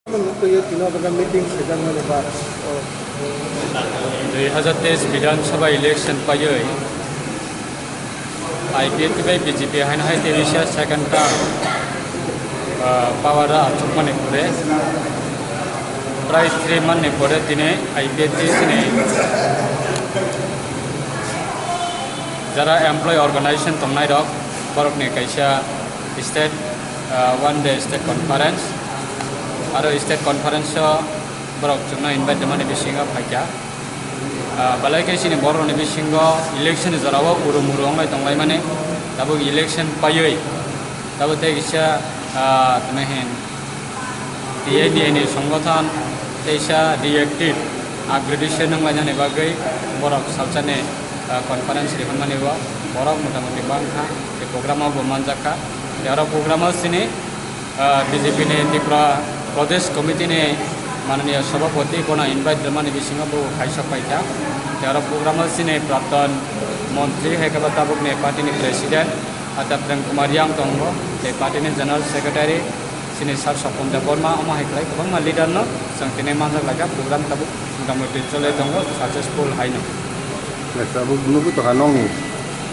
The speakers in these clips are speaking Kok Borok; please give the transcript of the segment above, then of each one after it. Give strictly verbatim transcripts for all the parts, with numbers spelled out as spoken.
Twi tino bwkha meeting sejak mani ba. Dui hazar teis Bidhan Sabha election paiwi I P F T bai B J P haino hai teisa second term, ah, power o achukmani pore, prai three month ni pore tini I P F T chini jara employee organization tongnai rok, borokni kaisa state, ah, one day state conference, aro state conference o borok chwngno invite rwmani bisingo phaikha. Ah, belai khe chini borokni bisingo election ni jorao uru muru wnglai tonglaimani, tabuk election paiwi tabuk tei kisa, ah, tini hin T I D A ni songothan teisa reactive upgradation wnglainani bagwi borok salsani, ah, conference rihormani o borok motamuti bangkha, tei program o bo manjakha. Tei oro program o chini, ah, B J P ni Tripura Pradesh Committee ni mananiya Sabhapati bono invite rwmani bisingo bo khaisok paikha. Tei oro program o chini Praptan Montri hai khe bo tabukni party ni President Ata Prem Kumar Yang tongo, tei party ni General Secretary chini Sir Sopon Debbarma, omo hai khlai kwbangma leader no chwng tini manjak laikha, program tabuk motamuti chole tongo successful haino. Yes, tabuk nugwi tongkha nokni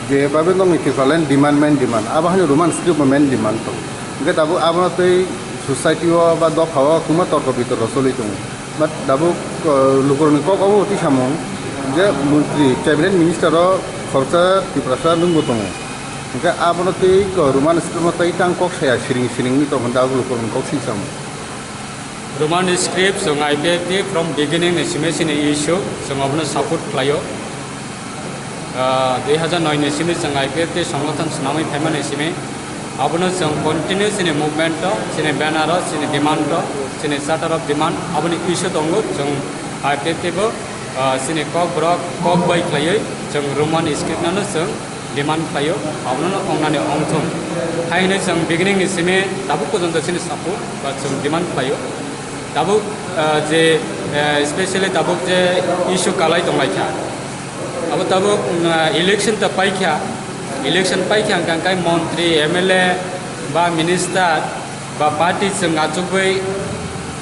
je babe nokni Tipraland demand, main demand, abo haino Roman script bo main demand tong. Hwnkhe tabuk abono tei society o ba dopha o kwbangma torko bitorko choli tongo. But tabuk, uh, lukurokni kok obo twi samung je montri, cabinet minister o khoroksa Tiprasa nwngbo tongo. Hwnkhe abono tei, uh, Roman script no tei tang kok saya siring siring wngwi tongkha tabuk lukurokni kok sing samung. Roman script chwng I P F T from beginning ni simi chini issue, chwng abono support khlaio. Ah, dui hazar noi ni simi chwng I P F T songothan swnamwi phaimani simi abono chwng continue chini movement o, chini banner o, chini demand o, chini charter of demand aboni issue tongo. Chwng I P F T bo, ah, chini kok borok kok bai khlaiwi chwng Roman script no chwng demand khlaio, abono wngnani ongthung hai hwnwi chwng beginning ni simi tabuk porjonto chini support ba chwng demand khlaio. Tabuk, ah, je, ah, specially tabuk je issue kalai tonglaikha. Abo tabuk, mm, election ta paikha, election paikha hwnkha hwnkhe montri, M L A ba minister ba party chwng achugwi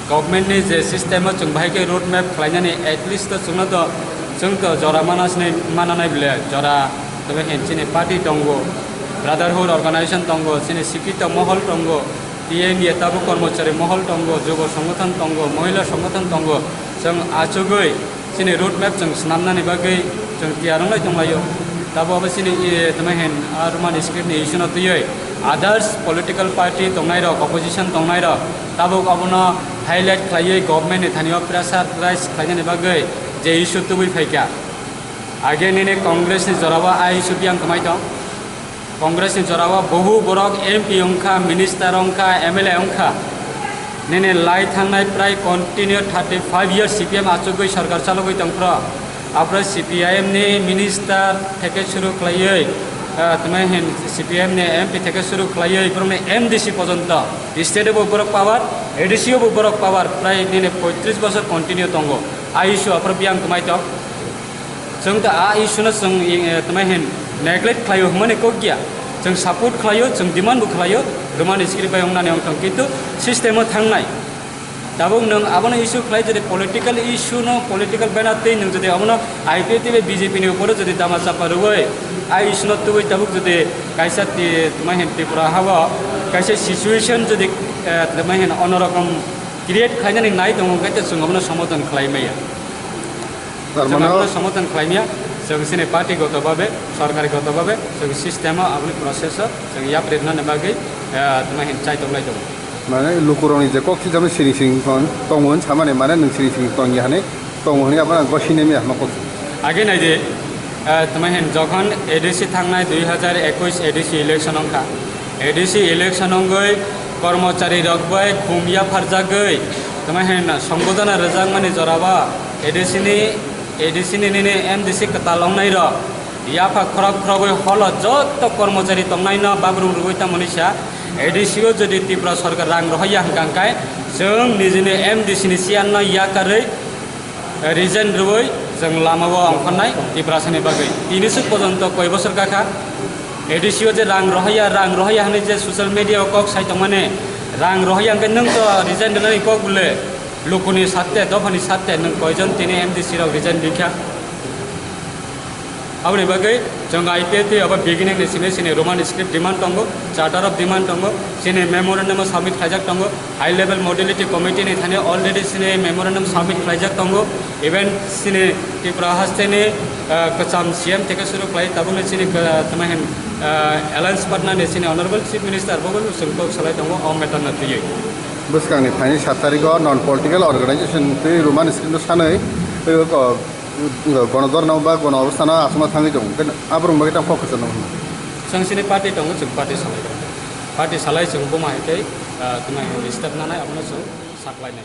government ni je system o chwng bahai khe road map khlainani, at least to chwngno to, chwng to jora mana sinai, mana nai bole jora tei hin chini party tongo, brotherhood organization tongo, chini sikito mohol tongo, T N A tabuk kormochari mohol tongo, jubo songothan tongo, mohila songothan tongo, chwng achugwi chini road map chwng swnamnani bagwi chwng tiyar wnglai tonglaio. Tabuk abo chini, e, tamo hin, a, Roman script ni issue no twiwi others political party tongnai rok, opposition tongnai rok tabuk abono highlight khlaiwi government ni thani o pressure rise khlainani bagwi je issue tubui phaikha. Age nini Congress ni jorao a issue biyang kwmai tong. Congress ni jorao bohu borok M P wngkha, minister wngkha, M L A wngkha. Nini lai thangnai prai continue thirty five years C P M achugwi sarkar chalogwi tongphro. Aphro C P I M ni minister theke suru khlaiwi, ah, tamo hin C P M ni M P theke suru khlaiwi borokni M D C pojonto. State o bo borok power, A D C o bo borok power, prai nini poitris bosor continue tongo. A issue aphro biyang kwmai tong. Chwng ta a issue no chwng, eh, tamo hin neglect khlaio hwnmani kok ya. Chwng support khlaio, chwng demand bo khlaio, Roman script bai wngnani wngthang, kintu system o thangnai. Tabuk nwng abono issue khlai, jodi political issue no, political banner twi nwng jodi abono I P F T bai B J P ni uporo jodi dama chapa rwui, a issue no tubui tabuk jodi kaisa ti-, tamo hin Tripura hao kaisa situation jodi, eh, tamo hin onorakom create khlainani nai tongo, hwnkhe chwng abono somothan khlai maya. Tar Chwng mane abono somothan khlai maya, chwng chini party goto babe, sorkari goto babe, chwng system o aboni process o chwng yapri rwnani bagwi, eh, tamo hin chai tonglai tongo. Mane lukurokni je kok sijamani siring siring ton-, tongo hwn samani, mane nwng siring siring tongya hwnwi tongo hwnwi abono ang gosini maya hwnma kok. Age naidi, eh, tamo hin jokhon A D C thangnai dui hazar ekush A D C election wngkha. A D C election wngwi kormochari rok bai khum yapharjagwi tamo hin songbodono rwjakmani jorao A D C ni, A D C ni nini M D C kwtal wngnai rok yapha khorok khorogwi holo joto kormochari tongnai no babrum rwui tamo ni sa. A D C o jodi Tripura sorkar rang rohorya hwnkha hwnkhe chwng nijini M D C ni chair no yakarwi resign rwui chwng lama o ongkhornai Tiprasani bagwi. Tini swk pojonto koi bosor kakha A D C o je rang rohorya, rang rohorya hwnwi je social media o kok sai tongmani, Rang rohya hwnkhe nwng to resign rwnani kok bole, lukuni satte, dophani satte nwng koijon tini M D C rok resign rikha? Aboni bagwi chwng I P F T abo beginning ni simi sini Roman script demand tongo, charter of demand tongo, sini memorandum o submit khlaijak tongo, high level modality committee ni thani already sini memorandum submit khlaijak tongo, even sini Tripura haste ni, ah, kwcham C M theke suru khlai tabukni sini, ah, tamo hem, ah, alliance partner ni sini honorable chief minister bo chwng kok salai tongo o matter no twiwi. Bwskangni phaini sat tarikh o non political organization twi Roman script no sanwi, tei o ko Gono dhorna ba gono obostano aswkno thangwi tongo, hwnkhe aborok bagwi tamo kok kwchangno hwnwi. Chwng chini party tongo, chwng party salai tongo. Party salai chwng buma hai tei, ah, tuma hai step nanai, abono chwng saklainai.